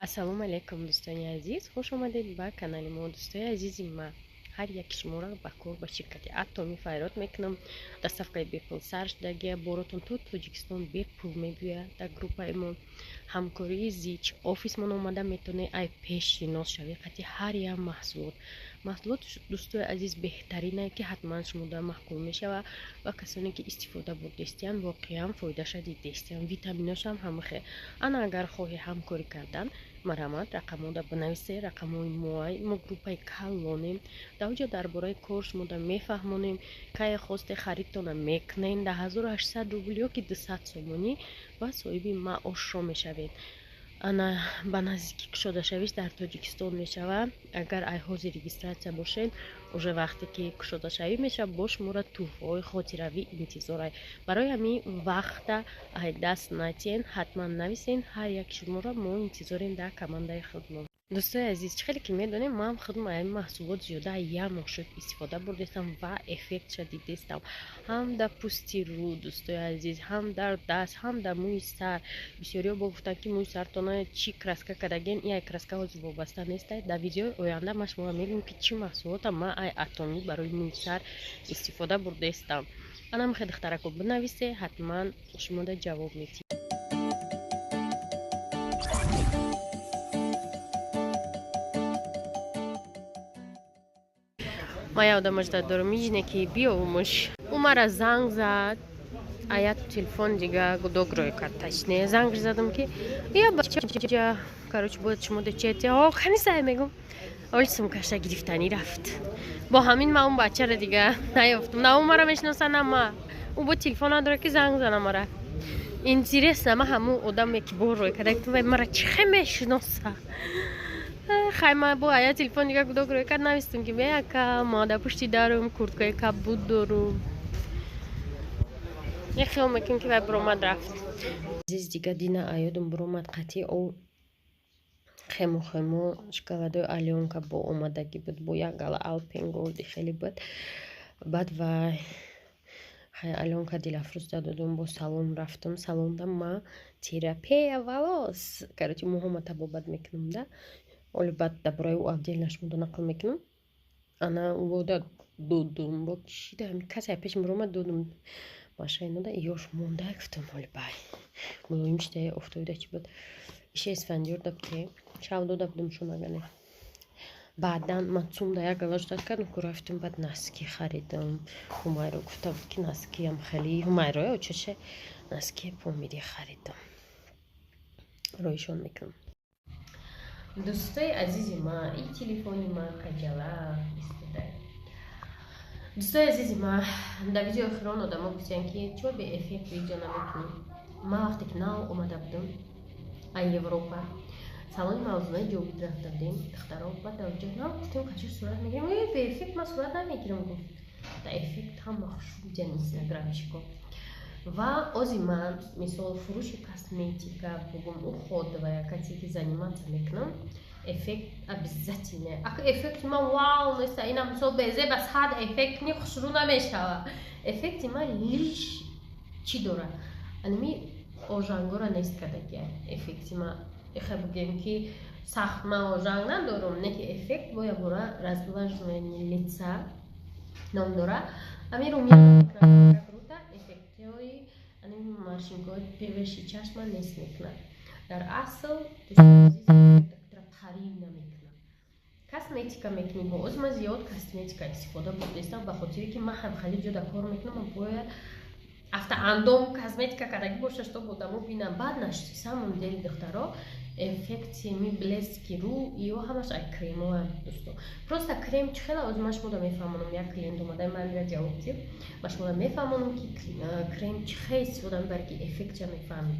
Ассалому алайкум, дӯстони азиз, хуш омадед ба канали мо. Дӯстои азизи ман, ҳар яки шуморо ба кор ба ширкати Атоми файрод мекунам. Доставкаи бепул сар шудагия, боротон то Тоҷикистон бепул мебиёяд. Дар группаи мо ҳамкории зич офисмон омада метавонед ай пеш шинос шавед қати ҳар як маҳсулот. Маҳсулот, дӯстои азиз, беҳтаринае, ки ҳатман шумода маъқул мешавад ва касоне ки истифода бурдестиянд, воқеан фоидаша дидестиянд. Витаминошам ҳамахе. Ана, агар хоҳӣ ҳамкорӣ кардан, марҳамат, рақамода бинависед, рақамҳои моай. Мо группаи калонем, дар оҷа дар бораи кор шумода мефаҳмонем. Кае хосте, харидтона мекунем дар 1800 рубл ё ки 200 сомонӣ ва соҳиби маошро мешавед. Ана, ба наздикӣ кушодашавиш дар Тоҷикистон мешавад. Агар ай ҳозир регистрация бошед, уже вақте ки кушодашавӣ мешавад, бо шуморо тӯҳфаҳои хотиравӣ интизорай. Барои ҳамин вақта ай даст натиҳен, ҳатман нависен. Ҳар як шуморо мо интизорем дар командаи худмон. Дӯстои азиз, чӣ хеле ки медонем, ман худм ай маҳсулот зиёда як моҳ шуд истифода бурдестам ва эффектша дидестам ҳам дар пӯсти рӯ, дӯстои азиз, ҳам дар даст, ҳам дар мӯи сар. Бисёриҳо бо гуфтанд, ки мӯи сартона чӣ краска кардагем. Ин ай краска ҳозир вобаста нестай. Дар видеои оянда ман шуморо мегӯям, ки чӣ маҳсулота ман ай Атомӣ барои мӯи сар истифода бурдестам. Ана, мехе, духтарако, бинависе, ҳатман шумода ҷавоб медиҳем. Ман як одамаш дорам, ижне ки биёвумуш. Ӯ мара занг зад, а як телефон дига гудок рӯй кард, точнее, занг задам, ки я бача, короче, бояд шумо дечете. О, ханисай, мегум, оли сумкаша гирифтанӣ рафт. Бо ҳамин ман он бачаро дига наёфтам. На ӯ мара мешиноса, на ма. Ӯ бо телефон надора, ки занг зана мара. Интересно, ма ҳамун одаме, ки бо рӯй карда, мара чӣ хе мешиноса? Хай, ма бо ая телефон дига гудок рӯй кард, навистум, ки беяка, ма дар пушти дарум курткаи кабуд дорум. Як хиёл мекунем, ки вай буромад рафт. Азиз, дига дина аёдум буромад, қатъи о хему хему шоколадои Алёнка бо омадагӣ буд, бо як гала Алпенголди хеле буд. Баъд вай, хай, Алёнка Дилафрӯзда додум, бо салон рафтум. Салонда ма терапия волос, короче, мӯҳома табобат мекунам да. Оли баъд дар бораи ӯ отдельно шумода нақл мекунам. Ана, вода додум, бо кишида касе пеш муромад, додум машайнода ёш монда. Гуфтам, оли бай мулоим шида, офтобида чӣ буд, иша Исфандиёр да буд, шав дода будум шунагане. Баъдан ман цумда як гала ждать кардам, ку рафтум, баъд носки харидам. Ҳумайро гуфта буд, ки носкиам хеле, Ҳумайро очаше носки помири харидам, роишон мекунам. Дӯстои азизи ман, и телефони ман қаҷала истода. Дӯстои азизи ман, дар видеои охирон одамо гуфтиянд, ки чо беэффект видео намекунӣ. Ман вақте ки нав омада будам ай Европа, салони мавзунаи ҷовид рафта будем, духтаро. Баъд дар оҷа нав гуфтем, қача сурат мегирем. Э, беэффект ман сурат намегирам, гуфт. Да эффект ҳама хушрӯ инстаграмщико. Ва ози ман, мисол, фурӯши косметика бугум, уходовая, касе ки заниматься мекунам, эффект обязательно. Ака, эффекти ман вау неста. Ина, мисол, безе ба сад эффект ни хушрӯ намешава. Эффекти ман лиш чӣ дора? Анами ожангора нест кардагия эффекти ман. Иха бигем, ки сахт ман ожанг надорум, не ки эффект боя бора разглаживание лица ном дора. Ами румяна круто, эффектҳои ани морщинкаҳои пеши чашма нест мекунад. Дар асл қариб намекунад. Косметика мекунӣ, бо оз ман зиёд косметика истифода бурдестам, ба хотире ки ман ҳам хеле ҷода кор мекунам, ман бояд автоандом косметика кардагӣ боша, чтоб одамо бинам. Баъд на самом деле, духтаро, эффекти ми блески рӯ ё ҳамаш ай кремоам, дӯсто. Просто крем чӣ хела, оз ман шумода мефаҳмонам. Як клиент омада, ман мира ҷавоб дид, ба шумода мефаҳмонам, ки крем чӣ хел истифода мебарӣ, ки эффектша мефаҳмӣ.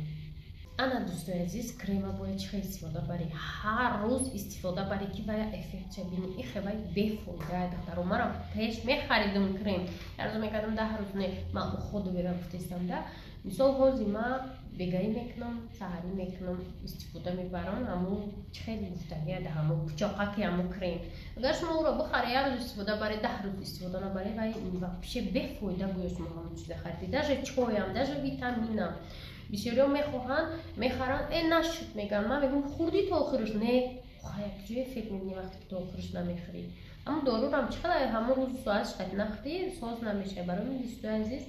Ана, дӯстои азиз, крема бояд чӣ хел истифода барӣ? Ҳар рӯз истифода барӣ, ки вая эффектша бинӣ. Ихе вай бефоида, духтаро. Мара пеш мехаридум крем, як рӯз мекардам, 10 рӯз не. Ман уходу вера гуфтестам да. Мисол, ҳозир ман бегаӣ мекунам, саҳарӣ мекунам, истифода мебарам. Ҳамун чӣ хеле гуфтагия, да ҳамун пучоқаки ҳамун крем, агар шумо ӯро бихаре, як рӯз истифода баре, 10 рӯз истифода набаре, вай вообще бефоида. Гӯё шумо ҳамун чиза харидӣ. Даже чоям, даже витаминам. Бисёриҳо мехоҳанд, мехаранд, э, нашуд мегӯянд. Ман мегӯям, хӯрдӣ то охираш? Не, якҷоя эффект мебинӣ, вақте ки то охираш намехӯрӣ. Ҳамун дорурам чӣ қадар ҳамон рӯзу соатш қати нахӯрӣ, соз намешавад. Барои мин, дӯстои азиз,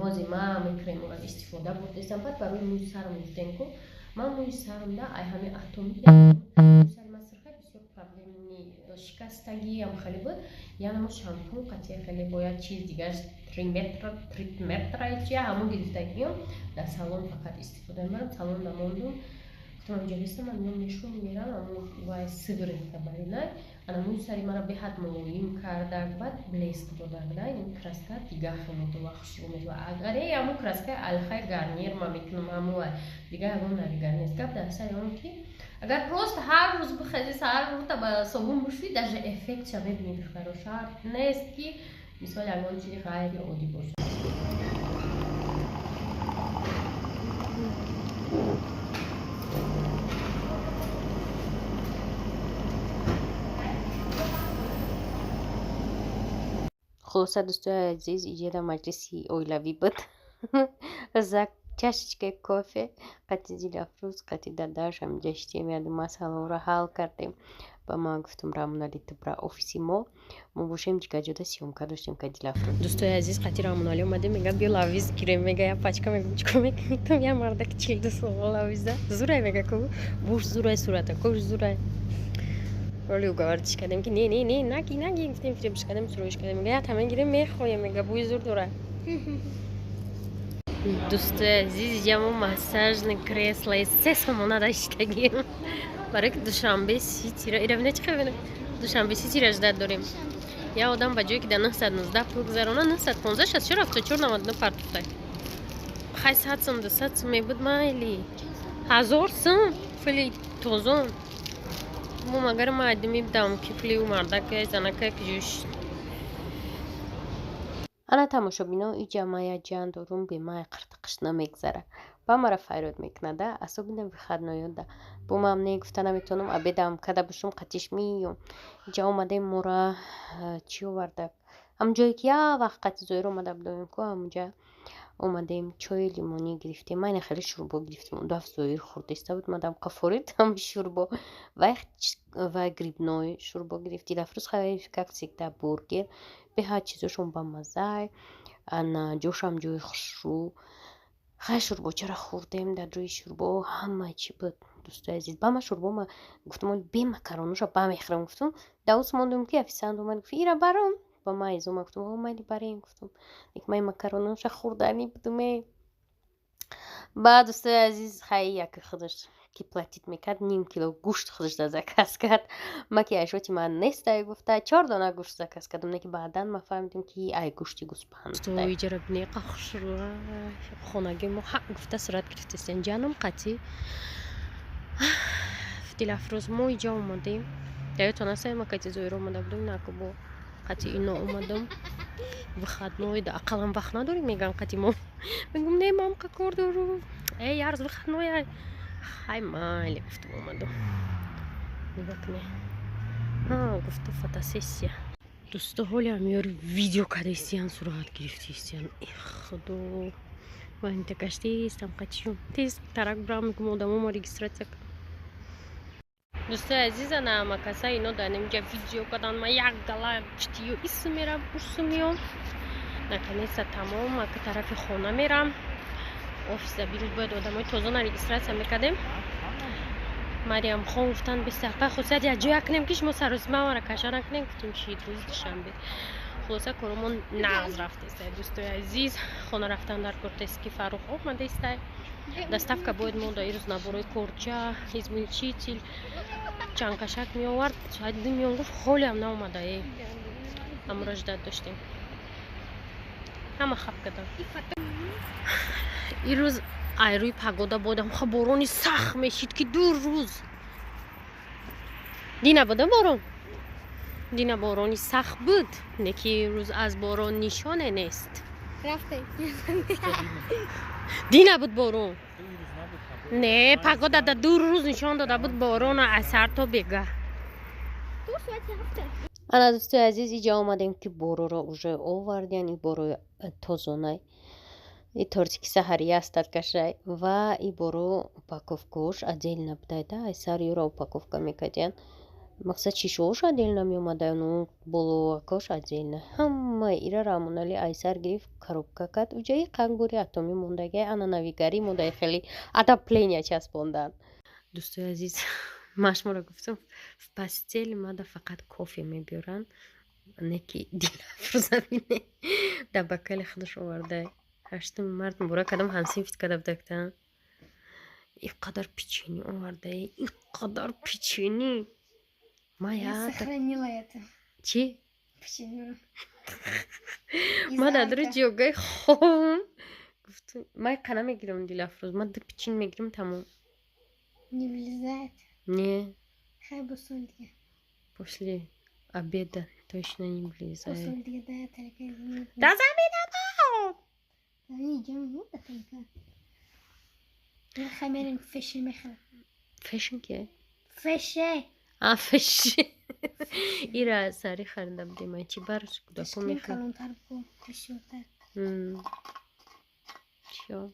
ҳозир ман ҳамин кремора истифода бурдастам. Баъд барои мӯи сарам гуфтем ку, ман мӯи сарамда ай ҳамин Атоми, сари ман сирха, бисёр проблемни, шикастагиам хеле буд. Яъне мо шампун қатия хеле бо як чиз дигар, триметра чи ҳамон гирифтагиам, дар салон фақат истифода мебарам. Салон намондум, гуфтам ҷалиса ман меом, мешӯм, мерам. Ҳамон вай сыворотка баринай, ана мӯи сари мара беҳад мулоим кардак, баъд блеск додак, да ин краска дига хеле ва хушрӯ мешавад. Агар е ҳамон краскаи алхай Гарньер ма мекунам, ҳамон дига ягон навигар нест. Гап дар сари он ки агар просто ҳар рӯз бихези, саҳар рӯта ба собун бушӯӣ, даже эффектша мебинӣ, духтаро. Шарт нест ки мисол ягон чизи ғайриоддӣ бошад. Хулоса, дӯстои азиз, иҷода маҷлиси оилавӣ буд за чашечкаи кофе қати Дилафрӯз, қати дадаш ҳаминҷа шитем, яду масъалаҳоро ҳал кардем. Ба ман гуфтум, Рамоналӣ, ту бира офиси мо, мо бошем ҷигаҷода съёмка доштем ка Дилафрӯз. Дӯстои азиз, қати Рамоналӣ омадем, мега, биё лавиз гирем, мега, я пачка. Мегум, чикор мекунӣ? Я мардаки 42 сола лавиза зурай, мега, ку буш зурай, сурата кош зурай. Роли уговорить кардем ки не, не, не, наги, наги, гуфтем, фиребш кардем, суроиш кардем. Мега, я тама гирем, мехоҳем, мега, бӯи зур дорад. Дӯстои азиз, иҷа мо массажный креслои 3 сомона даштагим, барои ки Душанбе Ситира иравина чӣ хел, Душанбе Ситира ждать дорем. Я одам ба ҷое ки дар 919 пул гузарона, 915 64 74 99 партуфтай. Хай, 100 сум, 200 сум мебуд, майли, 1000 сум пули тозон. Мо магар ма адими будам ки пули ӯ мардака занака ки ҷӯш. Ана, тамошобино, иҷа ма як ҷан дорум, бемай қиртиқиш намегзара, ба мара файрод мекунада, особенно выходнойода. Бо ман не гуфта наметавонам, обедам када бошум, қатиш миём. Иҷа омадем, мора чӣ овардак, ҳамон ҷое ки як вақт қати Зоир омада будем ку, ҳамонҷа омадем, чои лимонӣ гирифтем. Ман хеле шӯрбо гирифтем, он даф Зоир хӯрдиста буд, мадам қафорид ҳами шӯрбо вай грибной шӯрбо гирифт. Дилафрӯз, как всегда, бургер. Беҳад чизошон бамазай, ана ҷошам ҷои хушрӯ. Хай, шӯрбочаро хӯрдем, дар рӯи шӯрбо ҳама чӣ буд, дӯстои азиз. Ба ма шӯрбо ма гуфтам, бе макаронуша ба мехӯрам, гуфтум. Даус мондум ки официант омад, гуфт, ира баром. Ба ма изома гуфтум, о, майли, барем, гуфтум. Май макаронуша хӯрданӣ будуме. Баъд, дӯстои азиз, хай, яки худаш ки платить мекард, ним кило гӯшт худаш да заказ кард. Ма ки айшоти ман нестай гуфта, чор дона гӯшт заказ кардам, не ки баъдан ма фаҳмидем ки ай гӯшти гӯспанд. Иҷара бинеқа хушрӯ хонаги мо ҳа гуфта сурат гирифтастен ҷаном қатӣ Дилафрӯз. Мо иҷа омадем, даётон аст, ма кати Зоир омада будем, наку бо қати ино омадам. Выходной да ақаллан вақт надорем, меган қати мо. Мегум, не, мамка кор дору, э, ярз выходной. Хай, майли, гуфтум, омадам. Нигоҳ кунед, гуфту фотосессия. Дӯсто, ҳоле ҳамёр видео кадаистиян, сурат гирифтаистиян. Э, худо, ванта гаштаистам қатишон, тез тарак бурам, мегум, одамо мо регистрация. Дӯстои азиз, ана ҳамакаса ино дар инҷа видео кадан, ма як гала чтию исм мерам, урсу меём. Наконец-то тамом, ака тарафи хона мерам. Офиса бирӯз бояд одамои тозона регистрация мекардем. Мариямхон гуфтанд, бисапа хусусият як ҷоя кунем ки шумо саросима мара каша накунем. Гуфтем, чи рӯзи душанбе. Хулоса, коромон нағз рафтестай, дӯстои азиз. Хона рафтан дар кортест ки Фаррух омадаистай. Доставка бояд мо да ирӯз наборои корча, измельчитель, чанкашак меовард. Соати 2 меон гуфт, ҳолиам наомада. Е, ҳамуро ждать доштем, ҳама хаб кардам. Ирӯз ай рӯи погода бодам ха борони сахт мешид ки 2 рӯз дина буда борон, дина борони сахт буд, не ки рӯз аз борон нишоне нест. Дина буд борон, не, погода да 2 рӯз нишон дода буд борона аз сар то бега. Ана, дӯстои азиз, иҷа омадем ки бороро уже овардиян, и борои тозонай. И тортики саҳария остаткашай ва и боро упаковкаош отдельно будайда. Ай сар юра упаковка мекардиян. Мақсад, шишаош отдельно меомада, ну болоакош отдельно. Ҳамаи ира Раҳмонали айсар гирифт, коробка кард. Уҷаи қангури атомӣ мондагиай, ана навигарӣ мондаи, хеле отопления часпондан. Дӯстои азиз, ман шуморо гуфтам, в постель мада фақат кофе мебиёранд, не ки Дилафрӯза бине, дар бокали худаш овардай. 8 март муборак кардам, ҳамсинфит карда будакта. Ин қадар печенье овардаи, ин қадар печенье. Ма Я сохранила это. Чӣ? Печенье. Ма дар дури ҷойгоҳи хобам гуфтум, ман иқа намегирам, Дилафрӯз, ман ду печенье мегирам, тамом. Не влезает. Не. Хай бусол дига. После обеда точно не влезает. Бусол дига, да, только извини. Да замина. Идем, ну, да, только. Хай мерем феше мехарам. Фешн ки? Феше. А, феше. Ира сари харида будем, ай чи бар кӯдако мехарам. Калонтар бу, бисёртар. Чё?